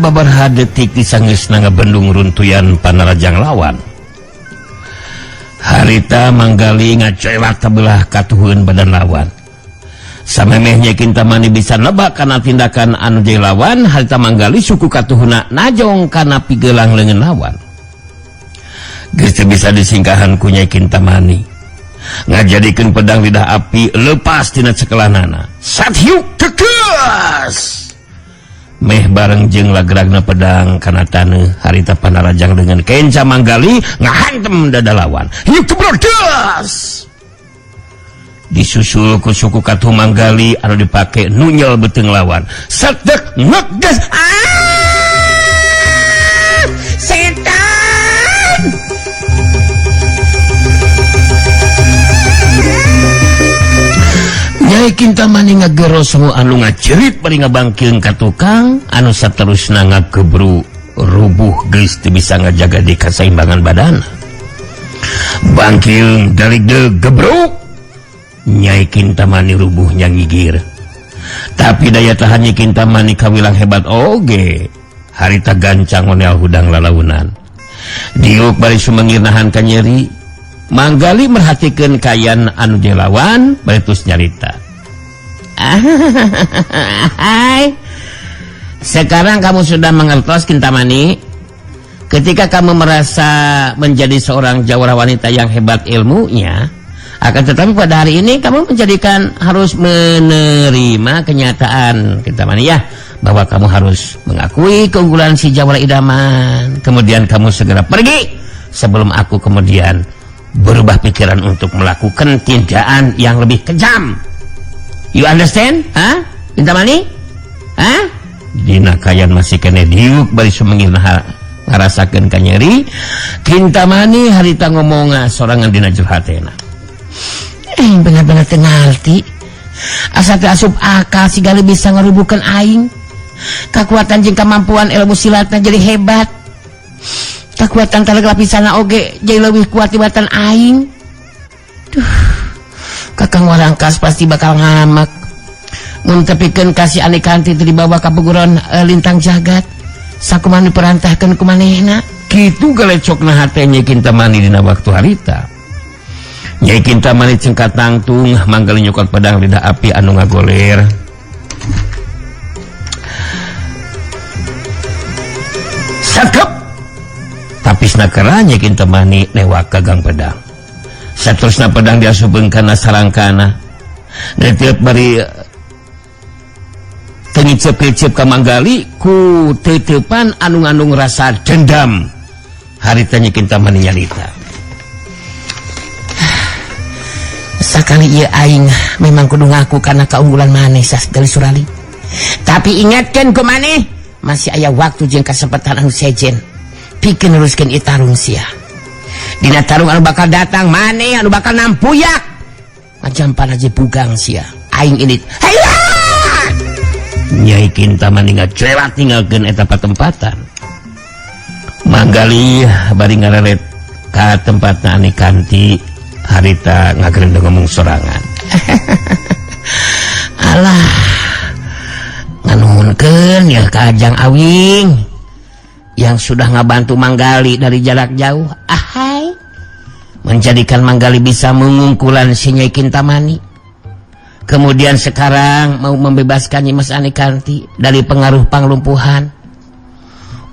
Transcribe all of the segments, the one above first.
Sababaraha detik disangeusna ngabendung runtuyan panarajang lawan. Harita Manggali ngacoelak kabelah katuhun badan lawan. Samemeh Nyai Kintamani bisa nebak kana tindakan anu jadi lawan, harita Manggali suku katuhuna najong kana pigelang leungeun lawan. Geus teu bisa disingkahan ku Nyai Kintamani. Ngajadikeun pedang lidah api lepas tina cekelanana. Sathiuk tegas. Meh bareng jeung lagragna pedang kana taneuh, harita panarajang dengan kenca Manggali ngahantem dada lawan. Hiuk tebrodas. Disusul ku suku katuh Manggali anu dipake nunyel beuteung lawan. Satek ngekdes. Ah! Setan! Nyai Kintamani ngagero semua anu ngacerit bari ngabangkeung ka tukang anu saterusna ngagebru rubuh geus teu bisa ngajaga di kasaimbangan badan. Bangkeung daligdeug gebruk. Nyai Kintamani rubuh nyangigir. Tapi daya tahan Nyai Kintamani kawilang hebat oge. Harita gancang onel hudang lalaunan. Diuk bari sumengir nahan kanyeri. Manggali merhatikeun kayan anu jelawan bari terus nyarita. Hai. Sekarang kamu sudah mengertos Kintamani. Ketika kamu merasa menjadi seorang jawara wanita yang hebat ilmunya, akan tetapi pada hari ini kamu menjadikan harus menerima kenyataan Kintamani ya, bahwa kamu harus mengakui keunggulan si jawara idaman. Kemudian kamu segera pergi sebelum aku kemudian berubah pikiran untuk melakukan tindakan yang lebih kejam. You understand? Hah? Kintamani? Hah? Dina kayan masih kene diuk bari sumengir ngarasakeun kanyeri. Kintamani harita ngomonga sorangan dina jero hatena. Bener-bener teu ngarti. Asa teu asup akal siga bisa ngarubuhkeun aing. Kakuatan jeung kemampuan ilmu silatna jadi hebat. Kakuatan taleg lapisana oge jadi leuwih kuat tibatan aing. Duh. Kakang Warangkas pasti bakal ngamak. Mun tepikeun ka si Anikanti teu dibawa ka peguron lintang jagat. Sakumaha diperantahkeun ku manehna. Kitu galecokna hate Nyai Kintamani dina waktu harita. Nyai Kintamani cengkat tangtung Manggali nyokot pedang lidah api anu ngagoler. Sakep. Tapisna kera Nyai Kintamani newak ka gang pedang. Saterusna pedang diasupkeun kana sarangkana. Netep bari teu ngiceup-ngiceup ka Manggali ku teuteupan anu ngandung rasa dendam. Harita Nyai Kintamani nyarita. Sakali ieu aing memang kudu ngaku kana kaunggulan maneh Gali Surali. Tapi ingatkeun ku maneh masih aya waktu jeung kasempatan anu sejen pikeun neruskeun ieu tarung sia. Dina tarung anu bakal datang maneh anu bakal nampuyak. Ngajampan aja bugang sia. Aing ini. Hayya! Nyai Kintamani ngacuelat ninggalkeun eta patempatan. Manggali bari ngareret ka tempatna Anikanti harita ngagerendeng ngomong sorangan. Alah, nganuhunkeun ya ka Jang Awing yang sudah ngabantu Manggali dari jarak jauh. Ahai, menjadikan Manggali bisa mengungkulan si Nyai Kintamani. Kemudian sekarang mau membebaskan Nyimas Anikanti dari pengaruh panglumpuhan.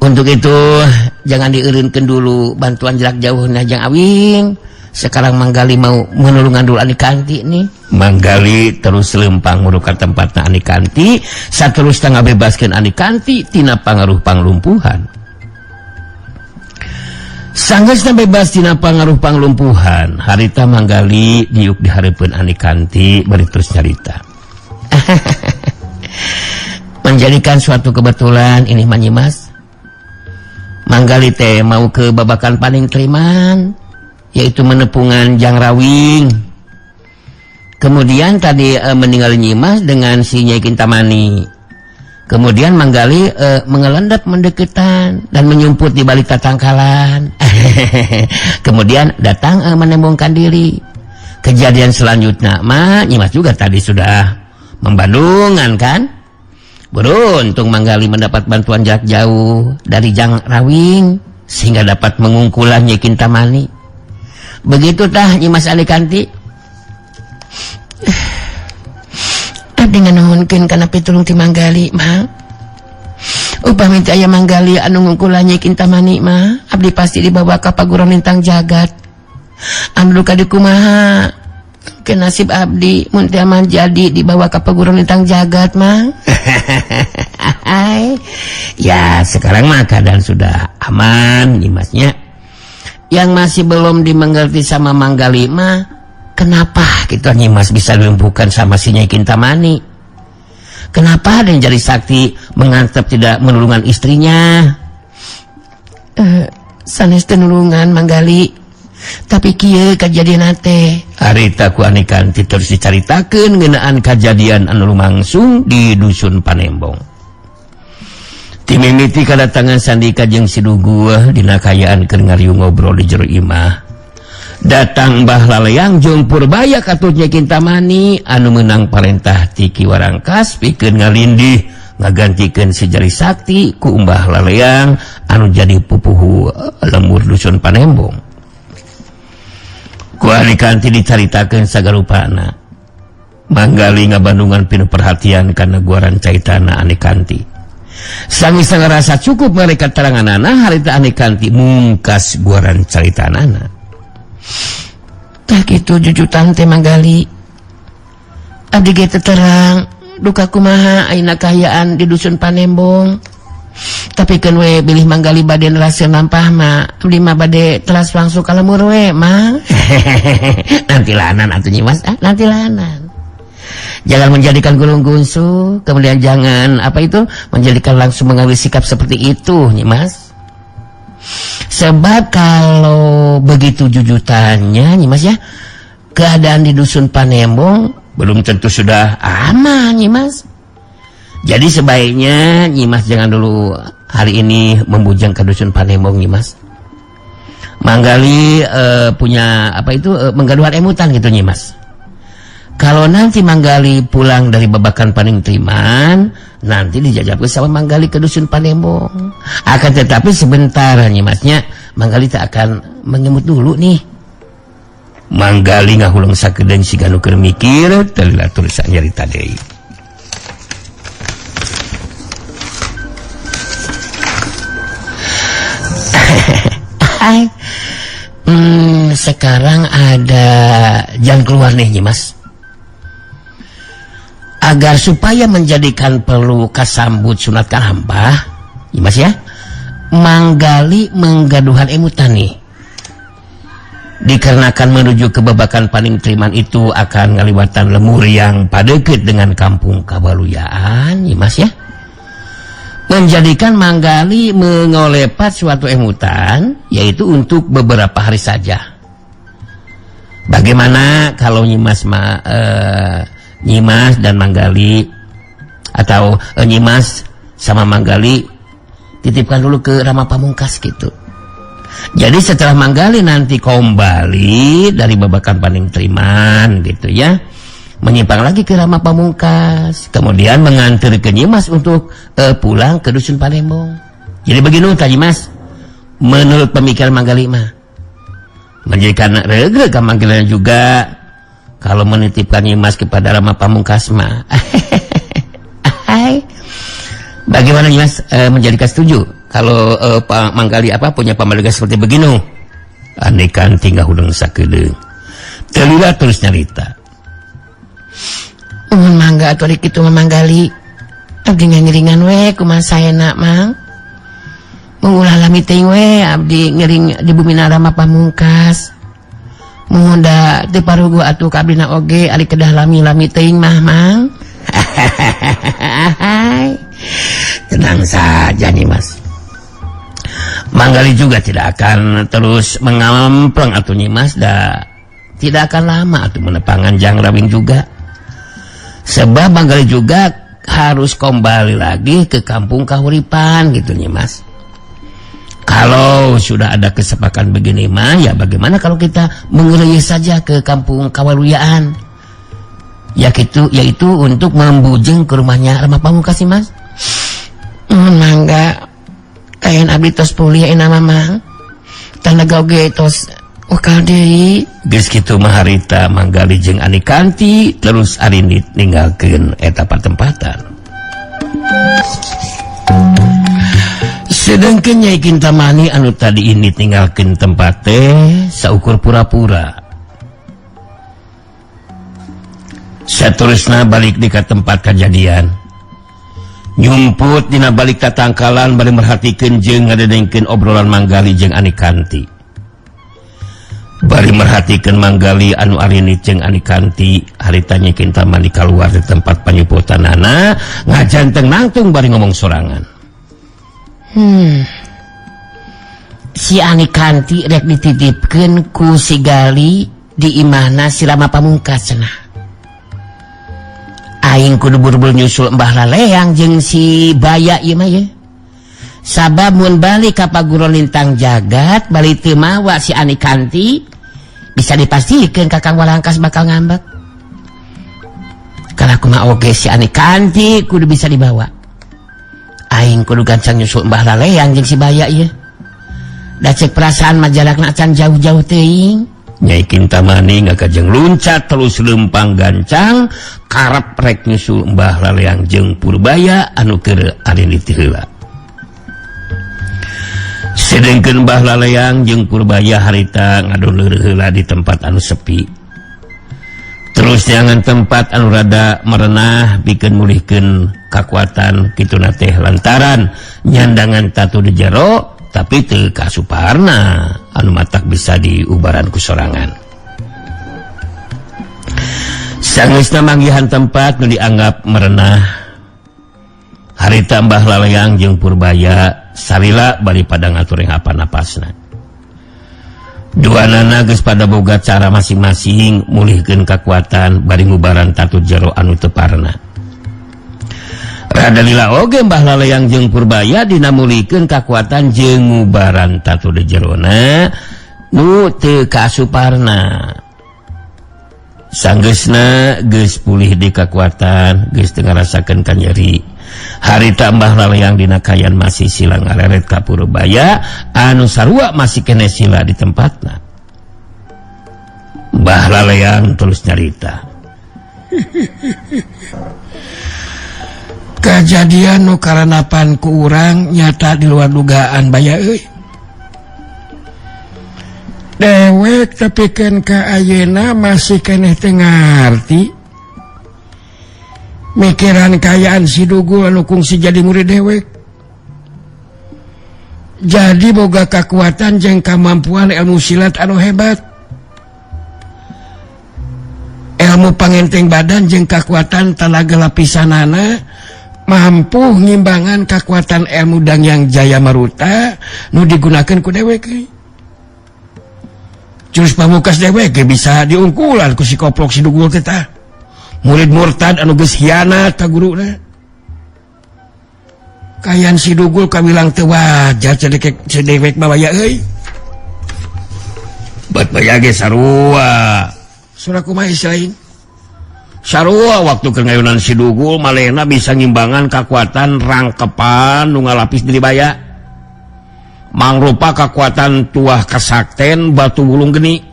Untuk itu jangan dieureunkeun dulu bantuan jarak jauh Jang Awing. Sekarang Manggali mau menulungan dulu Anikanti nih. Manggali terus lempang muruka tempatna Anikanti, saterusna ngabebaskeun Anikanti tina pangaruh panglumpuhan. Sanggeusna bebas tina pangaruh panglumpuhan, harita Manggali diuk di hareupeun Anikanti bari terus nyarita. Menjadikan suatu kebetulan ini mah Nyimas. Manggali teh mau ke babakan paling teriman, yaitu menepungan Jang Rawing. Kemudian tadi meninggal Nyimas dengan si Nyai Kintamani. Kemudian Manggali mengelendap mendeketan dan menyumput di balik tatangkalan. Kemudian datang menembongkan diri. Kejadian selanjutnya mah Nyimas juga tadi sudah membandungan kan. Beruntung Manggali mendapat bantuan jarak jauh dari Jang Rawing sehingga dapat mengungkulan Nyi Kintamani. Begitu tah Nyimas Anikanti. Abdi nganuhunkeun kana pitulung ti Manggali mah. Upami teu aya Manggali anu ngungkulan Nyi Kintamani mah, abdi pasti dibawa ka paguron lintang jagat. Anu duka dikumaha? Ke nasib abdi mun teu aman jadi dibawa ka paguron lintang jagat mah. Ya sekarang mah keadaan sudah aman Nyimasnya. Yang masih belum dimengerti sama Manggali mah, kenapa kita Nyimas bisa dilumpuhkan sama si Nyai Kintamani? Kenapa ada yang jadi sakti mengantep tidak menulungan istrinya? Sanes teu nulungan Manggali, tapi kieu kajadian teh. Harita ku Anikanti terus dicaritakeun ngeunaan kajadian anu lumangsung di dusun Panembong. Timimiti kadatangan Sandika jeung si Dugu dina kayaan keur ngariung ngobrol di jero imah. Datang Mbah Laleang jeung Purbaya katut Nyai Kintamani anu meunang parentah ti Ki Warangkas pikeun ngalindih ngagantikeun si Jari Sakti ku Mbah Laleang anu jadi pupuhu lembur dusun Panembong. Ku Anikanti dicaritakeun sagarupana. Manggali ngabandungan pinuh perhatian kana guaran caitana Anikanti. Sanggeus ngarasa cukup mereka teranganana, harita Anikanti mungkas guaran caritanana. Tah kitu jujutan teh Manggali. Abdi ge teu terang duka kumaha ayeuna kahayaan di dusun Panembong. Tapi keun we bilih Manggali bade neraskeun lampah mah, abdi mah bade telas langsung ka lembur we mah. Nanti lanan atuh Nyimas, ah, nanti lanan. Jangan menjadikan gulung gungsu, kemudian jangan apa itu menjadikan langsung mengambil sikap seperti itu Nyimas. Sebab kalau begitu jujutannya Nyimas ya, keadaan di dusun Panembong belum tentu sudah aman Nyimas. Jadi sebaiknya Nyimas jangan dulu hari ini membujang ke dusun Panembong Nyimas. Manggali punya apa itu menggaduhan emutan gitu Nyimas. Kalau nanti Manggali pulang dari babakan Paningtriman, nanti dijajabkan sama Manggali ke dusun Panembong. Akan tetapi sebentar Nyimasnya, Manggali tak akan mengemut dulu nih. Manggali ngahuleng sakedeung siga nu keur mikir, teu lila terus nyarita deui. Hai. Sekarang ada jalan keluar nih Nyimas. Agar supaya menjadikan perlu kasambut sunat kalampah, Nyimas ya, Manggali menggaduhan emutan nih. Dikarenakan menuju ke babakan Paningtriman itu akan ngaliwatan lemur yang padeket dengan kampung Kabaluyaan, Nyimas ya. Menjadikan Manggali mengolepat suatu emutan, yaitu untuk beberapa hari saja. Bagaimana kalau Nyimas Nyimas dan Manggali atau Nyimas sama Manggali titipkan dulu ke Rama Pamungkas gitu. Jadi setelah Manggali nanti kembali dari babakan Paningtriman gitu ya, menyimpang lagi ke Rama Pamungkas, kemudian mengantar ke Nyimas untuk pulang ke dusun Panembong. Jadi begini tadi Mas, menurut pemikiran Manggali mah, menjadikan regreg ke Manggali juga kalau menitipkan Nyimas kepada Rama Pamungkas mah. Hai. Bagaimana Nyimas menjadikan setuju kalau Pak Manggali apa punya pamaliga seperti begini? Andekan tinggal hudang sakedeung. Teu lila terus nyarita. Mun mangga atuh ari kitu mah Manggali. Abdi ngiringan we kumaha saena Mang. Mun ulah lami teuing we abdi ngiring di bumi Rama Pamungkas. Mun da teu paruguh atuh ka abdina oge ari kedah lami-lami teuing mah Mang. Tenang saja nih Mas. Manggali juga tidak akan terus mengampleng atuh Nyimas, da tidak akan lama atuh menepangan Jang Rawing juga. Sebab Manggali juga harus kembali lagi ke kampung Kahuripan gitu Nyimas. Kalau sudah ada kesepakatan begini mah, ya bagaimana kalau kita mengeruyuh saja ke kampung Kawaluyaan? Ya gitu, yaitu untuk membujeng ke rumahnya Rama Pamungkas Mas. Mangga kayan abdi tos pulih ayeuna mah Mang. Tanaga oge tos ukal deui. Geus kitu mah harita Manggali jeung Anikanti terus arinit ninggalkeun eta patempatan. Sedangkan Nyai Kintamani anu tadi ini tinggalkeun tempat teh saukur pura-pura. Saterusna balik di ka tempat kejadian. Nyumput dina balik tatangkalan bari merhatikeun jeung ngadedengkeun obrolan Manggali jeung Anikanti. Bari merhatikeun Manggali anu arinit jeung Anikanti harita Nyai Kintamani kaluar di tempat panyuputanana ngajanteng nangtung bari ngomong sorangan. Si Anikanti rek dititipkeun ku si Gali di imahna si Rama Pamungkas cenah. Aing kudu buru-buru nyusul Mbah Laleang jeung si Baya ieu mah ye. Sabab mun balik ka Paguron Lintang Jagat bali teu mawa si Anikanti bisa dipastikeun Kakang Walangkas bakal ngambek. Kana kumaha oge si Anikanti kudu bisa dibawa. Aing kudu gancang nyusul Mbah Laleang jeung si Baya ieu. Da cek perasaan mah jarakna acan jauh-jauh teuing. Nyai Kintamani ngakajeng luncat terus lempang gancang karep rek nyusul Mbah Laleang jeung Purbaya anu keur arinit heula. Sedengkeun Mbah Laleang jeung Purbaya harita ngaduleur heula di tempat anu sepi. Terus jangan tempat anu rada merenah pikeun mulihkeun kakuatan kituna teh lantaran nyandangan tatu di jero tapi teu kasuparna anu matak bisa diubaran ku sorangan. Sangeusna manggihan tempat nu dianggap merenah harita Mbah Laleang jeung Purbaya salila bari pada ngatur apa napasna. Duanana geus pada boga cara masing-masing mulihkeun kakuatan bari ngubaran tatu jero anu teu parna. Rada lila oge Mbah Laleang jeung Purbaya dina mulihkeun kakuatan jeung ngubaran tatu di jerona nu teu kasuparna. Sanggeusna geus pulih di kakuatan geus teu ngarasakeun kanyeri. Harita Mbah Laleang dina kayan masih sila ngareret ka Purbaya anu sarua masih kene sila di tempatna. Mbah Laleang terus nyarita. Kejadian nu karanapan ku urang nyata di luar dugaan baya euy. Dewek tepikeun ka ayeuna masih keneh teu ngarti. Mikiran kayaan si Dugul anu kungsi jadi murid dewek. Jadi boga kekuatan jeung kemampuan ilmu silat anu hebat. Ilmu pangenteng badan jeung kekuatan tanaga lapisanana mampu ngimbangan kekuatan ilmu Dangyang Jaya Maruta nu digunakan ku dewek. Jurus pamungkas dewek bisa diungkulan ku si koplok si Dugul teh. Murid murtad anu geus hianat ka guruna. Kayan si Dugul kawilang teu wajar cedek mah baya euy. Bet baya ge sarua. Surah kumaha lain? Sarua waktu keur ngayunan si Dugul malehna bisa ngimbangan kakuatan rangkepan nu ngalapis diri baya. Mangrupa kakuatan tuah kasakten batu wulung geni.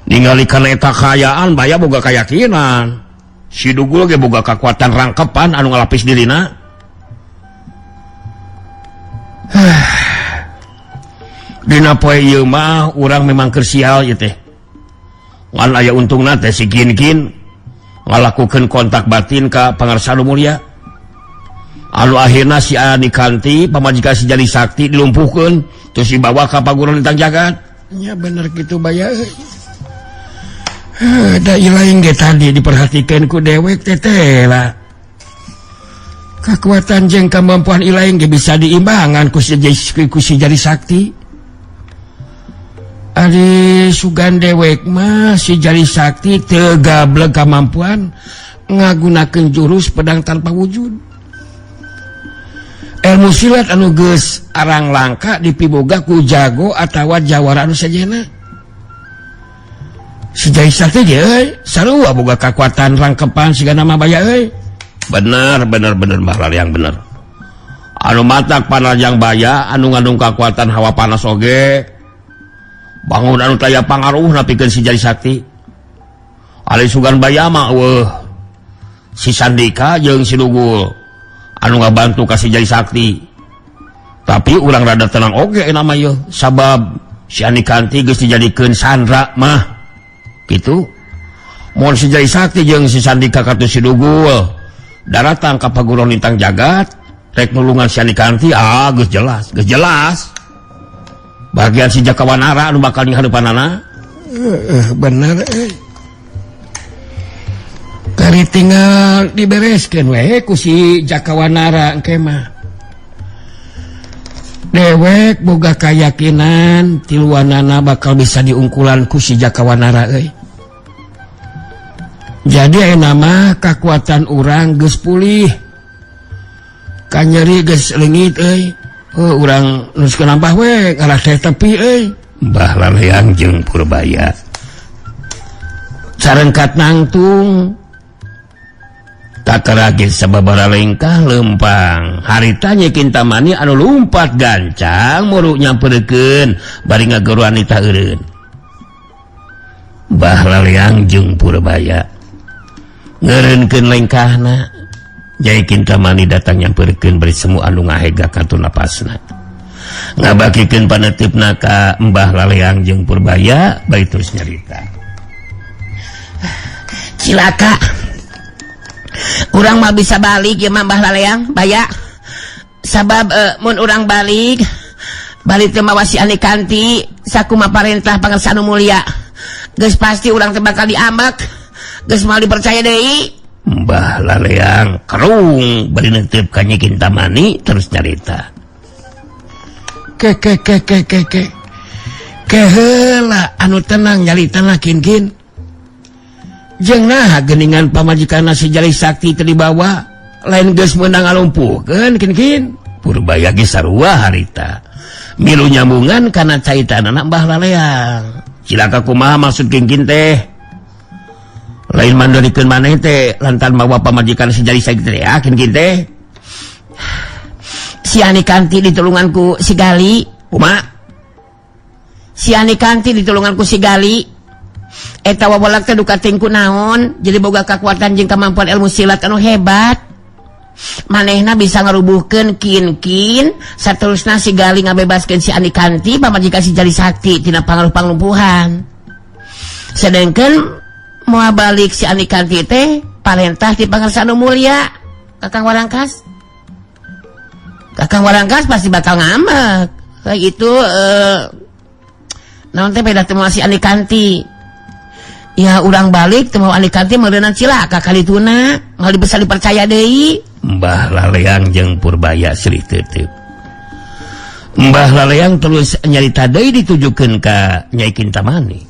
Ningali kana eta kaayaan baya boga kayakinan. Si Dugul ge boga kakuatan rangkepan anu ngalapis dirina. Dina poe ieu mah urang memang keur sial ieu teh. Ngan aya untungna teh si Kin-kin ngalakukeun kontak batin ka Pangarsa Nu Mulia. Anu akhirna si Anikanti pamajikan si Jali Sakti dilumpuhkeun terus dibawa ka Paguron Lintang Jagat. Nya bener kitu baya euy. Da lain ge tadi diperhatikan ku dewek teh teh lah. Kekuatan jeung kemampuan ilaing ge bisa diimbangan ku si Jali Sakti. Ari sugan dewek mah si Jali Sakti teu gableg kemampuan ngagunakeun jurus pedang tanpa wujud. Ilmu silat anu geus arang langka dipiboga ku jago atawa jawara anu sejenna. Si Jali Sakti ge euy sarua boga kakuatan rangkepan siga nama baya euy. Bener bener bener Mbah Laleang bener. Anu matak panarjang baya anu ngandung kakuatan hawa panas oge. Bangun anu taya pangaruh pikeun si Jari Sakti. Ari sugan baya mah eueuh. Si Sandika jeung si Dugul anu ngabantu ka si Jari Sakti. Tapi urang rada tenang oge nama ieu sabab si Anikanti geus dijadikeun sandra mah. Gitu. Mun si Jari Sakti jeung si Sandika katu si Dugul daratang ka paguron lintang jagat rek nulungan si Anikanti, ah geus jelas, geus jelas. Bagian si Jakawanara anu bakal nyahadeupanana. Bener euy. Kari tinggal dibereskeun we ku si Jakawanara engke mah. Dewek boga kayakinan tiluanana bakal bisa diungkulan ku si Jakawanara euy. Jadi ayeuna mah kakuatan urang geus pulih. Kanyeri geus leungit euy. Oh, urang nuskeun nambah we ngalah teh tepi euy. Mbah Laleang jeung Purbaya carengkat nangtung kakaragit sababara lengkah lempang harita Nyi Kintamani anu lumpat gancang muru nyamperkeun bari ngageruan nita eureun. Mbah Laleang jeung Purbaya ngeureunkeun lengkahna. Nyai Kintamani datang nyamperkeun bari semu anu ngahega kantun napasna. Ngabakikeun paneuteup ka Mbah Laleang jeung Purbaya bari terus nyarita. Cilaka. Urang mah bisa balik ya mah Mbah Laleang, baya. Sabab mun urang balik, balik teh mawa si Anikanti sakuma parentah Pangersa nu Mulia. Geus pasti urang teh bakal diambek. Geus moal dipercaya deui. Mbah Laleang kerung bari neuteup ka Nyi Kintamani terus nyarita. Ke ke ke ke ke ke. Keheula anu tenang nyaritana kin-kin. Jeung naha geuningan pamajikanna si Jari Sakti teu dibawa, lain geus meunang ngalumpuhkeun kin-kin. Purbaya ge sarua harita. Milu nyambungan kana caitanana Mbah Laleang. Cilaka kumaha maksud kin-kin teh? Lain mandorikeun maneh teh lantaran mawa pamajikan si Jari Sakti teh ya kin-kin teh. Si Anikanti ditulungan ku si Gali. Kumaha? Si Anikanti ditulungan ku si Gali. Eta wawalak teh duka tingku naon, jadi boga kekuatan jeung kemampuan ilmu silat anu hebat. Manehna bisa ngarubuhkeun kin-kin, saterusna si Gali ngabebaskeun si Anikanti pamajikan si Jari Sakti tina pangaruh panglumpuhan. Sedengkeun moal balik si Anikanti teh parentah ti Pangersa nu Mulia, Kakang Warangkas. Kakang Warangkas pasti bakal ngambek. Kayak itu naon teh beda teu si Anikanti. Ya urang balik teu mau Anikanti meureunan cilaka kalituna, moal bisa dipercaya deui. Mbah Laleang jeung Purbaya silih teuteub. Mbah Laleang terus nyarita deui ditujukeun ka Nyai Kintamani.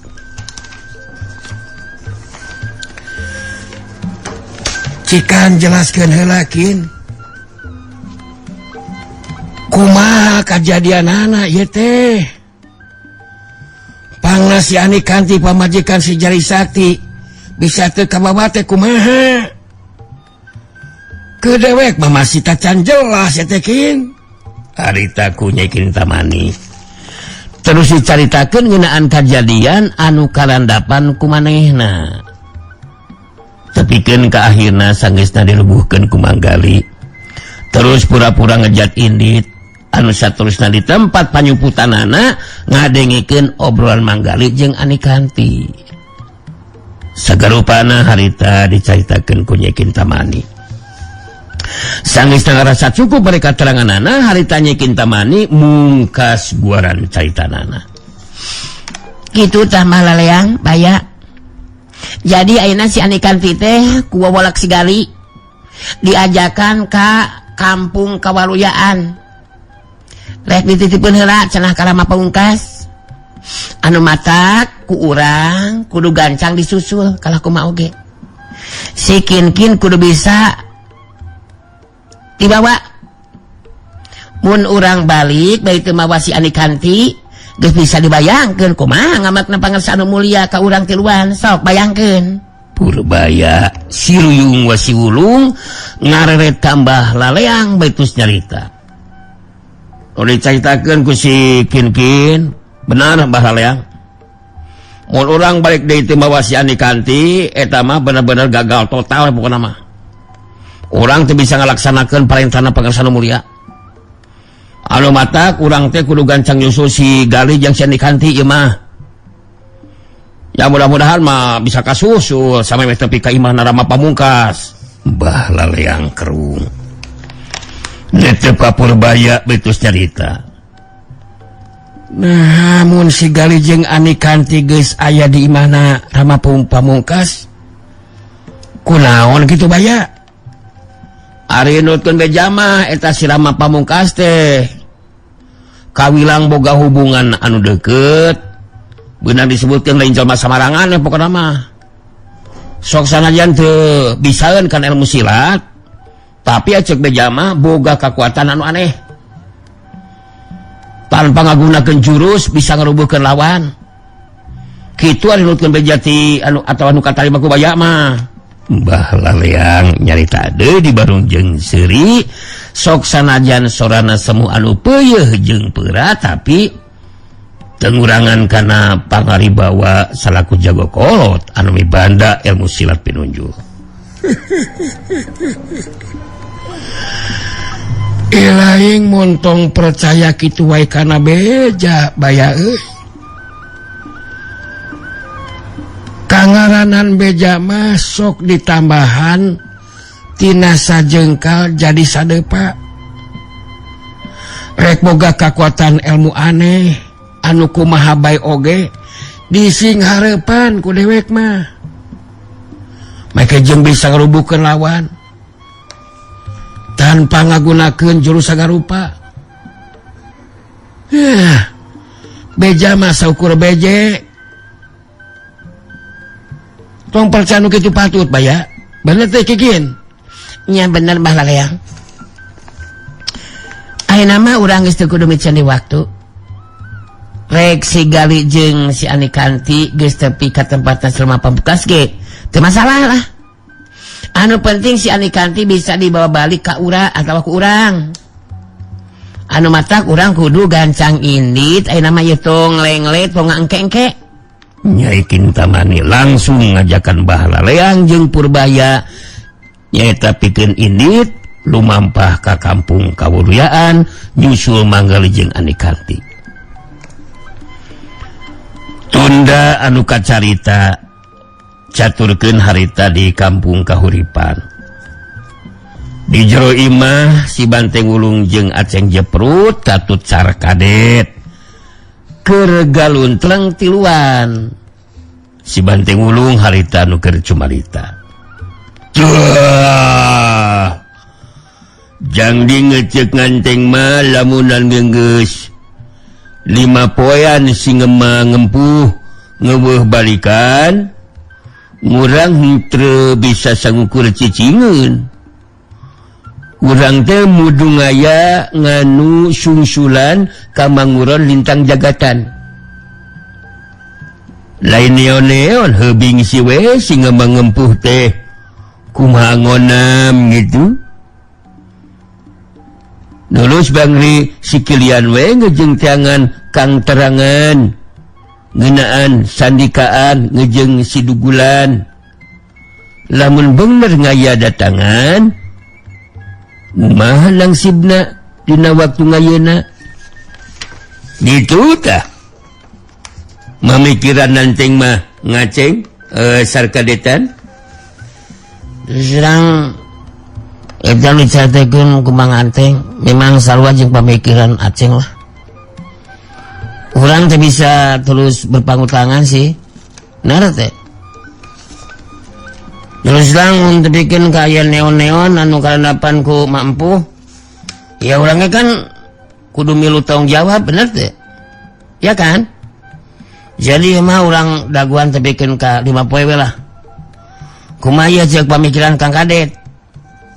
Cikan jelaskeun heula kin. Kumaha kajadianana ieu teh? Pangna si Anikanti pamajikan si Jari Sakti bisa teu kabawa teh kumaha? Ke dewek mah masih tacan jelas ya teh kin. Harita ku Nyai Kintamani. Terus dicaritakeun ngeunaan kajadian anu karandapan ku manehna. Tepikeun ka akhirna sanggeusna dirubuhkeun ku Manggali. Terus pura-pura ngejat indit anu saterusna di tempat panyumputanana ngadengikeun obrolan Manggali jeung Anikanti. Sagarupana harita dicaritakeun ku Nyai Kintamani. Sanggeusna ngarasa cukup mereka teranganana, harita Nyai Kintamani mungkas guaran caritanana. Kitu tah Mbah Laleang, baya. Jadi ayeuna si Anikanti teh ku wawalak si Gali diajakan ka kampung Kawaluyaan. Rek dititipkeun heula cenah ka Rama Pungkas. Anu matak ku urang kudu gancang disusul kalah kumaha oge. Si kin-kin kudu bisa dibawa. Mun urang balik bari teu mawa si Anikanti geus bisa dibayangkeun kumaha ngamakna Pangersa anu mulia ka urang tiluan, sok bayangkeun. Purbaya siruyung wasiwulung ngareret tambah Laleang bari terus nyarita. Nu dicaritakeun ku si Kinkin benar Mbah Laleang. Mun urang balik deui teu mawa si Anikanti eta mah bener-bener gagal total pokona mah. Urang teu bisa ngalaksanakeun parentana Pangersa nu Mulia. Anu matak urang teh kudu gancang nyusul si Gali jeung si Anikanti ieu mah. Ya mudah-mudahan mah bisa kasusul sampai meh tepi ka imah Rama Pamungkas. Mbah Laleang kerung. Netep ka Purbaya betus nyarita. Nah, mun si Gali jeung Anikanti geus aya di imahna Rama Pamungkas, kunaon kitu baya? Ari nutkeun beja mah eta si Rama Pamungkas teh kawilang boga hubungan anu deukeut. Beunang disebutkeun lain jelema samarangan pokona mah. Sok sanajan teu bisaeun kan ilmu silat, tapi aceuk beja mah boga kekuatan anu aneh. Tanpa ngagunakeun jurus bisa ngarubuhkeun lawan. Kitu ari nutkeun beja ti anu atawa nu katarima ku baya mah. Mbah Laleang nyarita deui di barung jeung seuri, sok sanajan sorana semu anu peuyeih jeung peura tapi tengurangan kana pangaribawa salaku jago kolot anu mibanda ilmu silat pinunjul. Ilaing montong percaya kitu wae kana beja baya euy. Kangaranan beja mah sok ditambahan tina sajengkal jadi sadepa. Rek boga kakuatan ilmu aneh anu kumaha bae oge dising hareupan ku dewek mah. Make jeung bisa ngarubuhkeun lawan tanpa ngagunakeun jurus sagarupa. Beja mah saukur beje. Tong percaya nu kitu patut baya. Bener teh Kikin? Nya bener Mbah Laleang. Ayeuna mah urang geus teu kudu miceun di waktu. Rek si Gali jeung si Anikanti geus tepi ka tempatna Rama Pamungkas ge teu masalah lah. Anu penting si Anikanti bisa dibawa balik ka urang atawa ku urang. Anu matak urang kudu gancang indit ayeuna mah ieu tong lenglet tong ngangke-engke. Nyai Kintamani langsung ngajakan Mbah Laleang jeung Purbaya nyaeta pikeun indit lumampah ka kampung Kawuruyaan nyusul Manggali jeung Anikanti. Tunda anu kacarita caturkeun harita di kampung Kahuripan. Di jero imah si Banteng Wulung jeung Aceng Jeprut katut Sarkadet keur galuntleng tiluan. Si Banteng Wulung harita nu keur cumarita. Jang di ngecek nganteng mah lamunan geunggeus 5 poean si ngema ngempuh ngeuweuh balikan ngurang henteu bisa sangukur cicingeun. Urang teh mudung aya nganu sungsulan ka manguron lintang jagatan. Lain neon-neon heubing si we si ngema ngempuh teh kumaha ngonam gitu. Nulus bangri sikilian we ngejeng tiangan kang terangan ngeunaan sandikaan ngejeng sidugulan. Lamun bener ngaya datangan kumaha langsibna dina waktu ngayeuna gitu tah. Mamikiran nanteng mah ngaceng sarkadetan serang eta dicatekeun ku Mang Anteng memang sarua jeung pamikiran Aceng lah. Urang teh bisa terus berpangku tangan sih. Bener teh. Terus lang untuk bikin kaya neon-neon anu karandapan ku mampu. Ya orangnya kan kudu milu tanggung jawab bener teh. Ya kan? Jadi mah orang daguan terbikin ka 5 poe we lah. Kumaha jeung pamikiran Kang Kadet?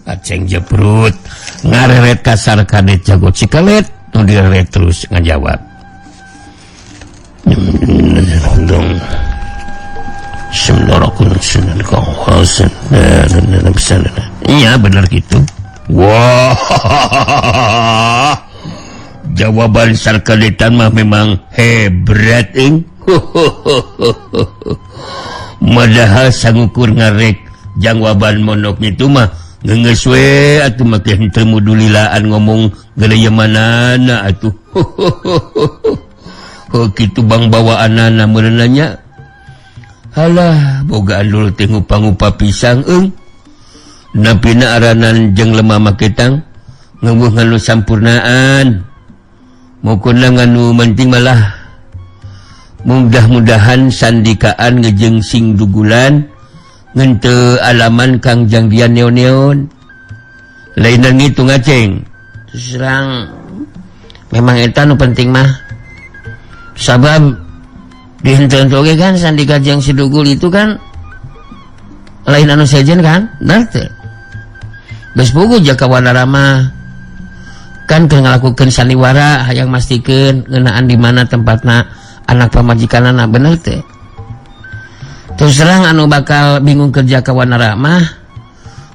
Aceng Jeprut ngareret kasar Kadet jago cikelet nu direret terus ngajawab. Dong. Iya bener gitu. Wah, Jawaban sarkadetan mah memang hebat ing. Padahal sangukur ngarek jawaban monok itu mah geus we atuh make henteu mudulilaan ngomong gede manana atuh. Oh kitu bang bawaanana meureun. Halah, boga andul teh ngupa-ngupa pisang eung. Napina aranan jeung lemah maketang ngeueuh nganu sampurnaan. Mukuna nganu penting malah mudah-mudahan sandikaan ngejeng sing dugulan ngente alaman Kang Jangdian neon-neon. Lainan ngitung ngaceng. Terus memang eta nu penting mah. Sabab di henteu oge kan Sandika jeung si Dugul itu kan lain anu sejen kan? Bener teu? Geus puguh Jaka Wanara mah kan keur ngalakukeun sandiwara hayang mastikeun ngeunaan di mana tempatna anak pamajikanana, bener teu? Terus terang anu bakal bingung kerja Jaka Wanara mah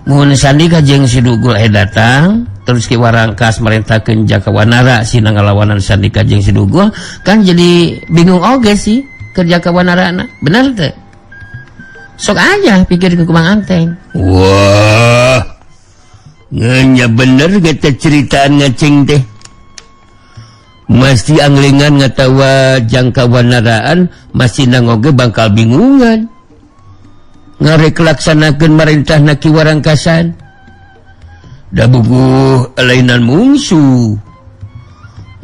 mun Sandika jeung si Dugul datang terus Ki Warangkas merintahkeun Jaka Wanara sina ngalawanan Sandika jeung si Dugul kan jadi bingung oge sih kerja Jaka Wanara na, bener teu? Sok aja pikir ke Mang Anteng. Wah, ngenya bener geta ceritaan ngaceng teh. Mesti anglingan ngatawa jangka wanaraan masih nangoge bangkal bingungan. Ngarek laksanakeun marintah Ki Warangkasan. Da buguh lainan mungsu.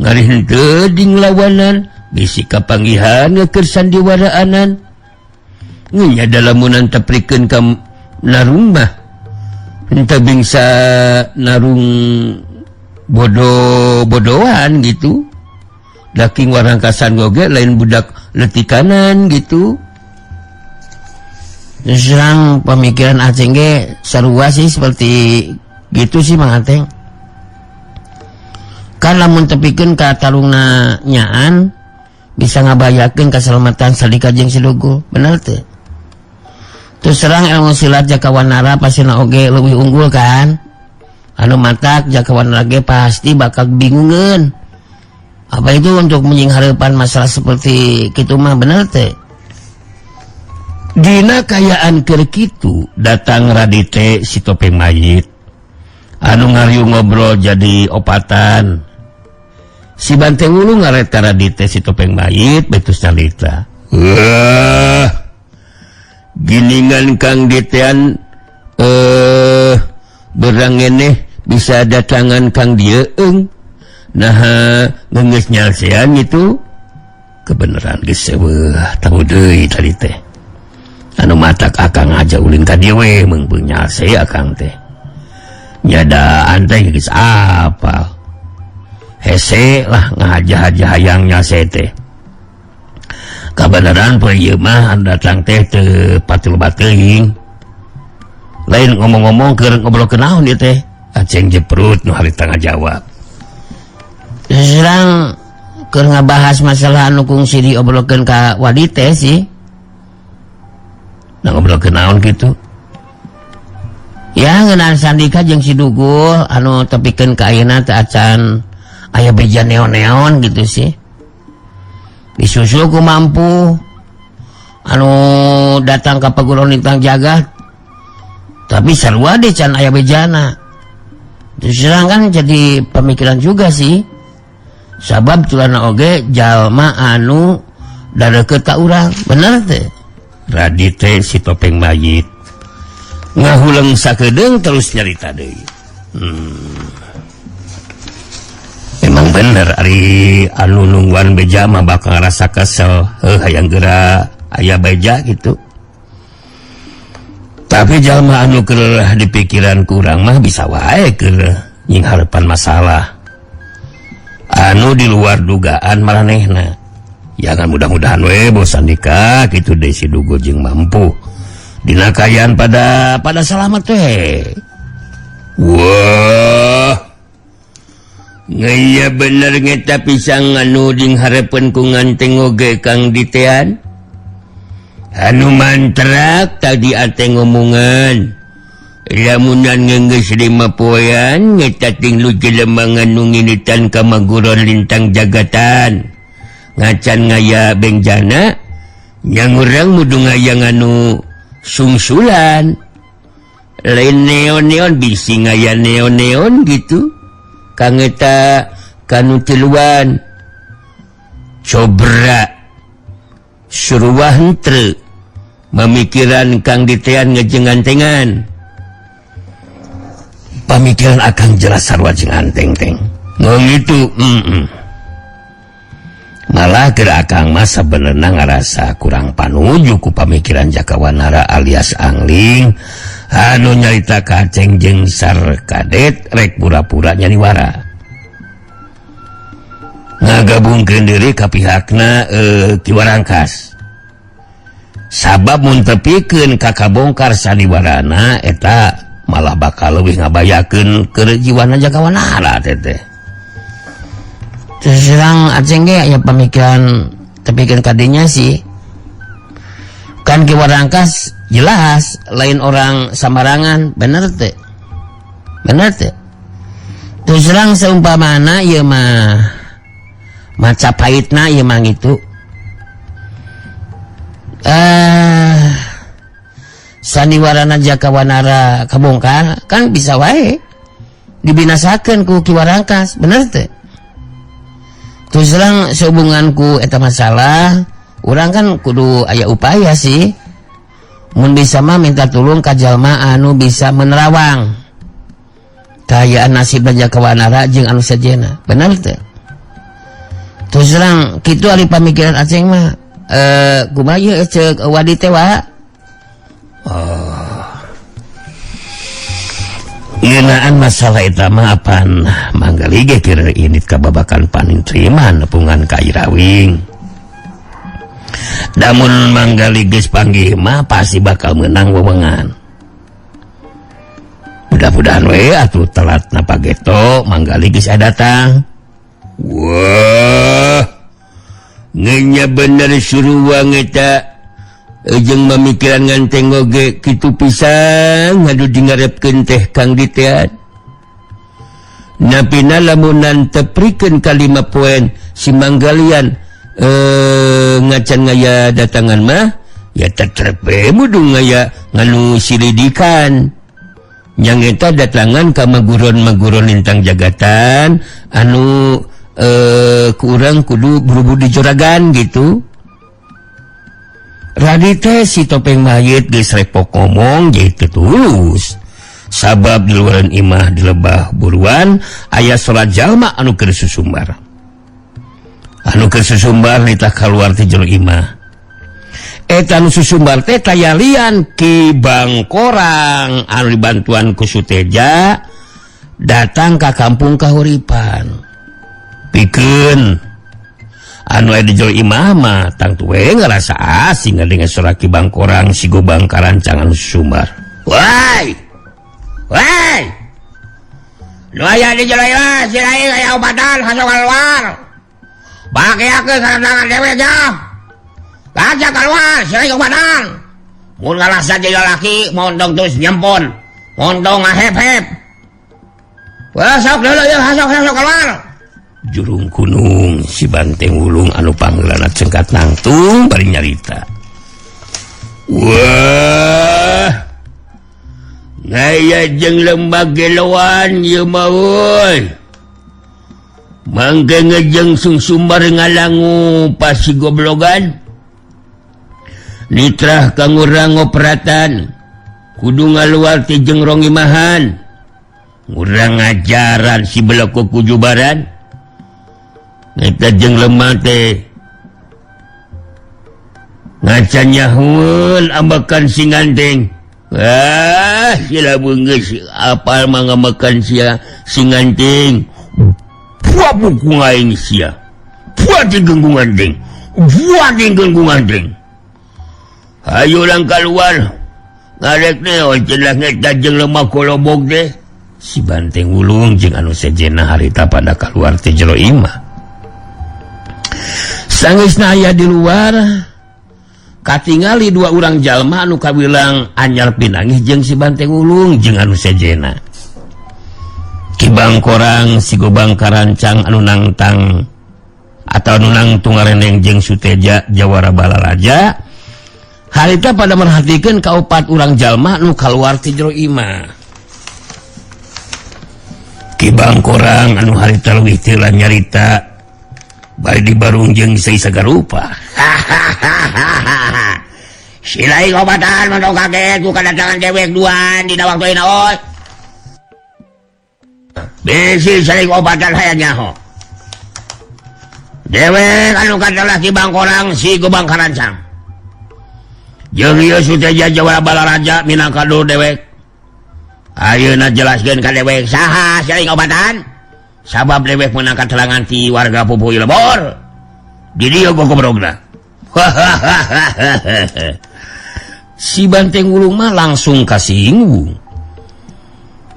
Ngarih henteu ding lawanan bisi kapanggihan ngeukeun sandiwaraanan. Ngenya dalamunan teprikeun ka narung mah. Henteu bingsa narung bodoh-bodohan gitu. Daking Warangkasan goge lain budak letikanan gitu. Serang pemikiran Aceng ge sarua sih seperti gitu sih Mang Ateng. Kan lamun tepikeun ka tarungna nyaan bisa ngabayakeun kaselamatan Sandika jeung si Dugul, bener teu? Terus serang ilmu silat Jaka Wanara pasina oge leuwih unggul kan? Anu matak Jaka Wanara ge pasti bakal bingungeun. Apa itu untuk menyingharepan masalah seperti kitu mah, bener teh? Dina kayaan keur kitu datang Radite si topeng mayit. Anu ngariung ngobrol jadi opatan. Si Banteng Wulu ngaret ka Radite si topeng mayit betus nyalita. Wah. Giningan Kang Ditean berang ngeneh bisa datangan Kang Dieung. Nah, ngeungeus nyalsean gitu. Kebenaran geus seueuh tahu deui tadi teh. Anu matak akang aja ulin ka dieu we meungpeung nyalse akang teh. Nyadaan teh geus apal. Hese lah ngahaja-haja hayang nyalse teh. Kabeneran poe ieu mah anu datang teh teu patul bateuing. Lain ngomong-ngomong keur ngobrol naon ieu teh. Aceng jeprut nu harita ngajawab. Serang keur ngabahas masalah anu kungsi diobrolkeun ka Wadite sih. Nah, ngobrolkeun naon kitu? Ya ngeunaan Sandika jeung si Dugul anu tepikeun ka ayeuna teh acan aya beja neon-neon gitu sih. Disusul ku mampu anu datang ka paguron lintang jagat tapi sarua deh can aya bejana. Terus terang kan jadi pemikiran juga sih. Sabab tulana oge jalma anu dadeukeut ka urang, bener teh? Radite si topeng mayit ngahuleng sakedeung terus nyarita deui. Memang bener ari anu nungguan beja mah bakal ngarasa kesel, heuh hayang geura aya beja gitu. Tapi jalma anu keur di pikiran kurang mah bisa wae keur nyingharepan masalah anu di luar dugaan maranehna. Jangan mudah-mudahan we bos Sandika kitu deui si Dugul jeung mampu dina kayaan pada selamat we. Wah, ngaya bener ngeta pisang anu ding harepeun ku nganteng oge Kang Ditean. Anu mantrak tadi ate ngomongan. Lamunan geus 5 poean nyeta tinglu jelema anu nginitan ka maguron lintang jagatan. Ngacan ngaya bengjana yang urang mudu ngayang anu sungsulan. Lain neon-neon bisi ngaya neon-neon gitu. Kang eta kanu tiluan. Cobra suruah henteu memikiran kang ditean ngejengantengan. Pamikiran akang jelas sarua jeung anteng-teng. Ngomong itu, Malah keur akang mah sabenerna ngarasa kurang panuju ku pamikiran Jaka Wanara alias Angling anu nyarita ka Aceng jeung Sarkadet rek pura-pura nyaniwara. Ngagabungkeun diri ka pihakna Ki Warangkas. Sabab mun tepikeun ka kabongkar saniwarana eta malah bakal leuwih ngabayakeun keur jiwana Jaka Wanara teh. Terus terang Aceng ge aya pamikiran tepikeun kadinya sih. Kan Ki Warangkas jelas lain orang sambarangan, bener teh. Bener teh. Terus terang seumpamana ieu mah maca pahitna ieu mah gitu. Saniwarana Jaka Wanara kabongkar kan bisa wae dibinasakeun ku Ki Warangkas, bener teh. Terus terang sehubungan ku eta masalah, urang kan kudu aya upaya sih. Mun bisa mah minta tulung ka jalma anu bisa menerawang kaayaan nasib Jaka Wanara jeung anu sejenna, bener teh. Terus terang kitu ari pamikiran Aceng mah, kumaha ieu ceuk wadi teh wa? Oh. Ngeunaan masalah eta mah apan manggali ge keur init ka babakan panintriman nepungan ka Irawing. Damun manggali geus panggih mah pasti bakal menang wewengan. Mudah-mudahan we atuh telatna pageto manggali geus datang. Wah. Ngenya bener suruang eta jeung mamikiran nganteng oge kitu pisan ngadu dingarepkeun teh Kang Ditean. Napina lamunan teprikeun ka 5 poen si Manggalian ngacan ngaya datangan mah ya tetrep we mudu ngaya nganu silidikan. Yang eta datangan ka maguron-maguron lintang jagatan anu kurang kudu buru-buru dijoragan gitu. Radi teh si topeng mayit geus repok ngomong jadi tulus. Sabab di luaran imah di lebah buruan aya salat jalma anu keur susumbar. Anu keur susumbar nitah kaluar ti jero imah. Eta anu susumbar teh tayalian Ki Bangkorang anu dibantuan ku Suteja datang ka kampung Kahuripan. Pikeun anu aya di jero imah mah tangtu we ngarasa asing ngadenge suara Ki Bangkorang si gobang karancangan susumbar. Woi! Woi! Nu aya di jero imah si lain aya obatan hasok keluar. Bageakeun sarangan dewe jauh. Raja keluar, si lain obatan. Mun ngarasa jadi lalaki mondong terus nyempon. Mondong ngahep-hep. Wah, sok dulu ya, hasok keluar. Jurung kunung si banteng wulung anu panggeulana cengkat nangtung bari nyarita. Wah. Ngaya jeung lembag geloan ieu mah euy. Mangke ngejeng sungsumbar ngalangu pasi goblogan. Nitrah kang urang ngoperatan. Kudu ngaluar ti jeung rong imahan. Urang ngajaran si beloko kujubaran. Eta jeung lemah teh ngacan nyahueun ambekan si nganteng. Ah, sila beunggeus apal mah ngambekan sia si nganteng. Buah buku aing sia. Buah digenggung nganteng. Buah digenggung nganteng. Hayu lang kaluar. Ngarek teh cenah eta jeung lemah kolobog teh. Si banteng wulung jeung anu sejenna harita pada kaluar ti jero imah. Sangeusna aya di luar Katingali dua urang jalma anu kawilang anyar pinanggih jeung si Banteng Wulung jeung anu sejena. Ki Bangkorang, si Gobang Karancang anu nangtang atau anu nangtung ngareneng jeung Suteja Jawara Balaraja harita pada merhatikan kaopat urang jalma nu kaluar ti jero imah. Ki Bangkorang anu harita leuwih teu nyarita bari dibarung jeung Sei Sagarupa. Silai obatan mah kaget ku kedatangan dewek duaan dina waktu ayeuna oi. Bisi saling obatan hayang nyaho. Dewek anu katelah Ki Bangkorang, si Gobang Karancang. Jeung ieu Suteja Jawara Balaraja minangka dulur dewek. Ayeuna jelaskeun ka dewek saha saling obatan? Sabab dewek meunang katelangan ti warga Pupuy Lebor. Di dieu gogobrogna. Si Banteng Wulung mah langsung kasinggung.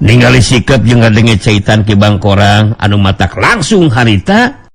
Ningali sikap jeung ngadenge caitan Ki Bangkorang anu matak langsung harita.